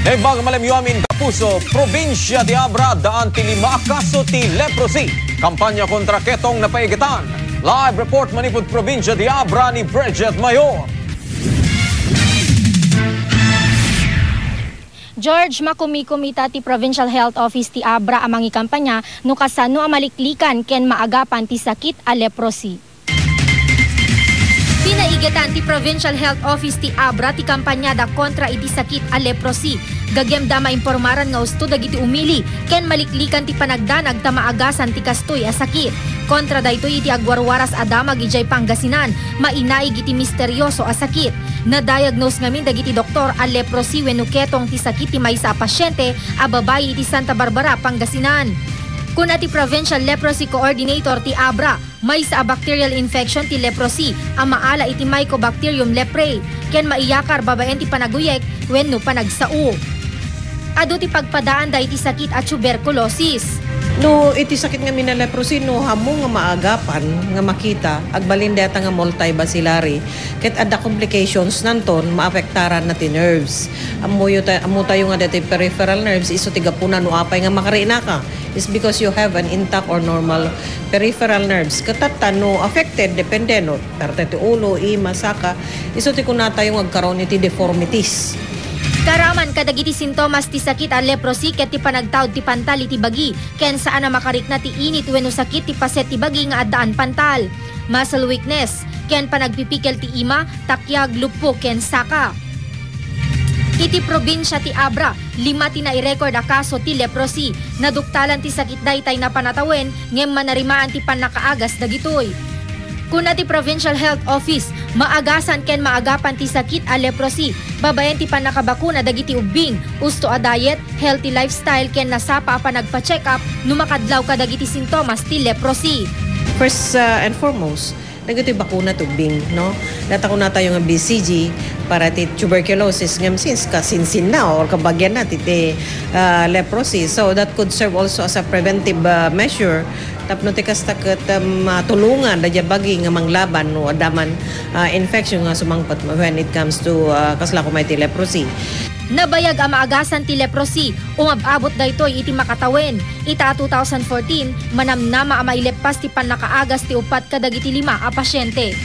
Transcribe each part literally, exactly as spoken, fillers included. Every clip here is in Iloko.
Naimbag a malamyo amin kapuso, probinsya ti Abra, daan ti lima a kaso ti leprosy. Kampanya kontra ketong napaigetan. Live report manipud probinsya ti Abra ni Bridget Mayor. George, makumikom ita ti Provincial Health Office ti Abra a mangikampanya no kasano a maliklikan ken maagapan ti sakit a leprosy. Pinaigetan ti Provincial Health Office ti Abra ti kampanyada kontra iti sakit a leprosy. Gagemda a maimpormaran nga usto dagiti umili ken maliklikan ti panagdanag ta maagasan ti kastoy a sakit. Kontra daytoy iti agwarwaras a damag idiay Pangasinan, mainaig iti misterioso a sakit. Na-diagnose ngamin dagiti doktor a leprosy wenno ketong ti sakit ti maysa a pasyente a babai iti Santa Barbara, Pangasinan. Kuna ti Provincial Leprosy Coordinator ti Abra, maysa a bacterial infection ti leprosy a maala iti Mycobacterium leprae ken maiyakar babaen ti panaguyek wenno panagsao. Adu ti pagpadaanda iti sakit a tuberculosis. No iti sakit nga mina leprosy, no hammo nga maagapan nga makita, agbalin dayta nga multibacillary, ket adda complications nanton maapektaran na ti nerves. Ammoyo ta, ammo tayo nga daytoy peripheral nerves, isu ti gapuna no apay nga makarinaka. It's because you have an intact or normal peripheral nerves. Ket tatta, no affected, depende, no, parte ti ulo, ima, saka, isu ti kunatayo nga agkaroon iti deformities. Karaman kadagiti sintomas ti sakit a leprosy ket ti panagtaud ti pantal iti bagi, ken saan a makarikna ti init wenno sakit ti paset ti bagi nga addaan pantal, muscle weakness, ken panagpipikel ti ima, takyag, luppo, ken saka. Iti probinsia ti Abra, lima ti nairecord a kaso ti leprosy. Naduktalan ti sakit daytay napanatawen ngem manarimaan ti pannakaagas dagitoy. Kuna ti Provincial Health Office, maagasan ken maagapan ti sakit a leprosy babaen ti pannakabakuna dagiti ubbing, usto a diet, healthy lifestyle ken nasapa a panagpa-check-up no makadlaw kadagiti sintomas ti leprosy. First uh, and foremost, dagiti bakuna ti ubbing, no? Data kunatayo nga B C G para ti tuberculosis ngem since kasinsinna or kabagianna ti, ti uh, leprosy. So that could serve also as a preventive uh, measure tapno ti kasta ket um, matulongan daydiay bagi nga manglaban no adda man uh, infection nga sumangpet when it comes to uh, kasla kumay ti leprosy. Nabayag a maagasan ti leprosy, umab-abot daytoy iti makatawen. Ita a two thousand fourteen, manamnama a maileppas ti pannakaagas ti uppat kadagiti lima a pasyente.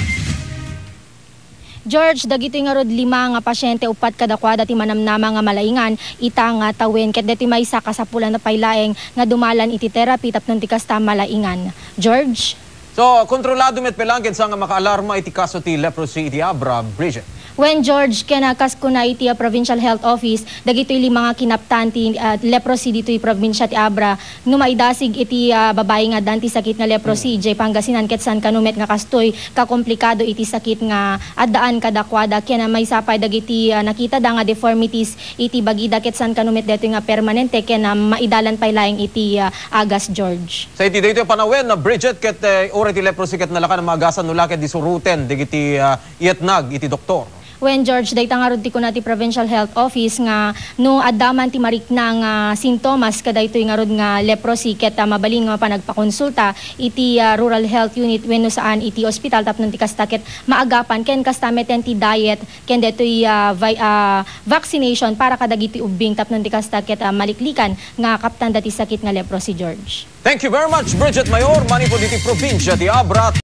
George, dagitoy ngarud lima nga pasyente, uppat kadakuada ti manamnama nga malaingan ita nga tawen, ket daytoy maysa kasapulanna pay laeng nga dumalan iti therapy tapno ti kasta malaingan. George? So, kontrolado met pay laeng ken saan nga makaalarma iti kaso ti leprosy iti Abra, Bridget? Wen, George, ken, ah, kas kuna iti, ah, Provincial Health Office, dagitoy lima nga kinaptan ti, ah, leprosy ditoy probinsia ti Abra, no maidasig iti, ah, babai nga addan ti sakit nga leprosy, idiay Pangasinan, ket saan kano met nga kastoy kakomplikado iti sakit nga addaan kadakuada, ken, ah, maysa pay dagiti, ah, nakitada nga deformities iti bagida, ket saan kano met daytoy nga permanente, ken, ah, maidalan pay laeng iti, ah, agas, George. Sa iti daytoy panawen, ah, Bridget, ket, eh, uray ti leprosy ket nalakan a maagasan no la ket disuruten dagiti, ah, iyatnag iti doktor. Wen, George, dayta ngarud ti kuna ti Provincial Health Office nga no adda man ti marikna nga sintomas kadaytoy ngarud nga leprosy ket, ah, mabalin nga mapan agpakonsulta iti, ah, rural health unit wenno saan iti ospital tapno ti kasta ket maagapan ken kasta met ti diet ken daytoy, ah, vi-, ah, vaccination para kadagiti ubbing tapno ti kasta ket, ah, maliklikan nga kaptanda ti sakit nga leprosy, George. Thank you very much, Bridget Mayor, manipud iti probinsia ti Abra.